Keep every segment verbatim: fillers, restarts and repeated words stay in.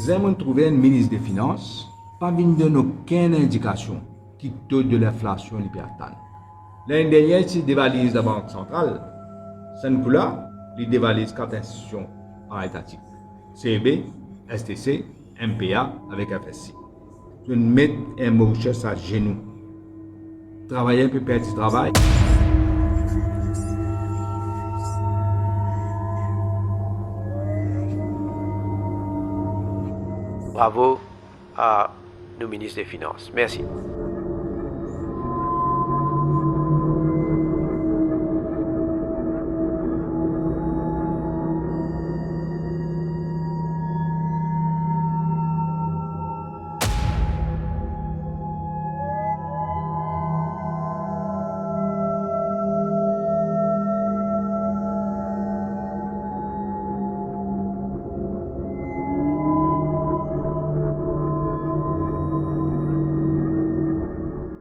Zame mo'nn trouve enn minis de finans pa vinn donn okenn indikasion ki to de linflasion li pe atann. Lane dernie ti devaliz Labank Santral, sa kou la, li devaliz kat institision paraetatik, C E B, S T C, M P A avek F S C. Zot met enn Mauritius azenou. Travayer pe perdi travay. Bravo a nou minis de finans. Mersi.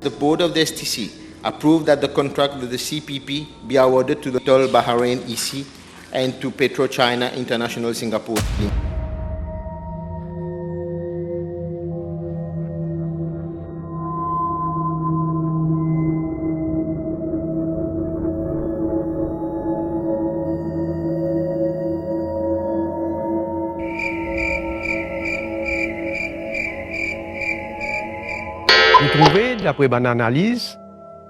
The board of the S T C approved that the contract with the C P P be awarded to the Total Bahrain E C and to PetroChina International Singapore Limited. Nou trouve, dapre bann analiz,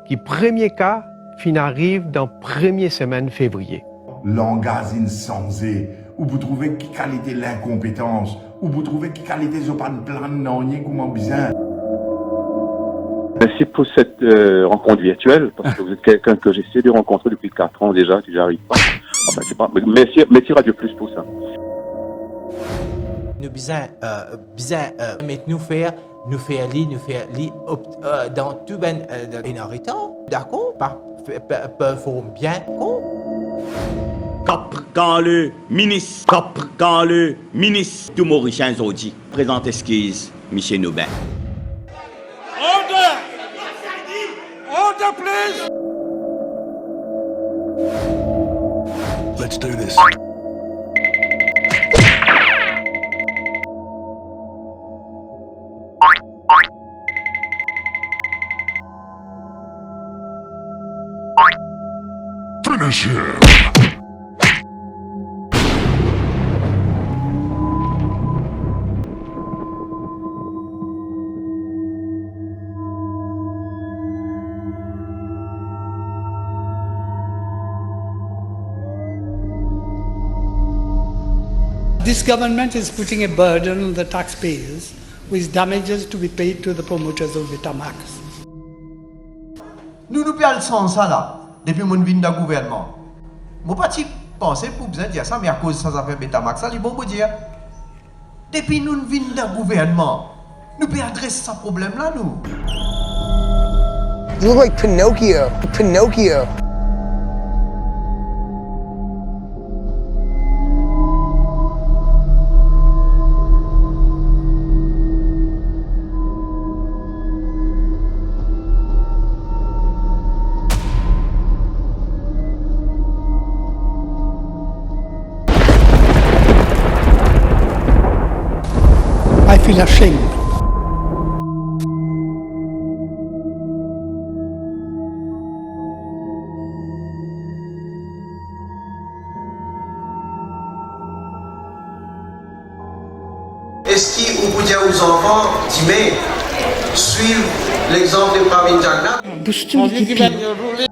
ki premie ka finn ariv dan premie semenn fevriye. Langaz inn sanze, ou pou trouve ki kalite linkonpetans, ou pou trouve ki kalite zot pa'nn plann nanye kouma bizin. Merci pour cette, euh, rencontre virtuelle, parce que vous êtes quelqu'un que j'essaie de rencontrer depuis quatre ans déjà, que j'arrive pas. Enfin, c'est pas, mais merci, merci Radio Plus pour ça. Nou bizin, euh, bizin, euh, met nou fer, nou fer li, nou fer li, op-, euh, dan tou bann, euh, dan, ena retar, dakor? Pa, pe-, pe-, perform bien, dakor? Kap kan le minis, kap kan le minis, tou Morisien zordi, prezant eskiz, misie Nobin. Order! Order, please! Let's do this. Finish him! This government is putting a burden on the taxpayers with damages to be paid to the promoters of Betamax. Nou, nou pe al sanz sa la, depi mo'nn vinn dan gouvernman. Mo pa ti panse pou bizin dir sa, me akoz sa zafer Betamax la, li bon pou dir. Depi nou vinn dan gouvernman, nou pe adres sa problem la, nou. You look like Pinocchio. Pinocchio. I feel ashamed. Eski ou pou dir ou zanfan, dime, swiv lexanp de Pravin Jagnat? Bouch tou li pipi.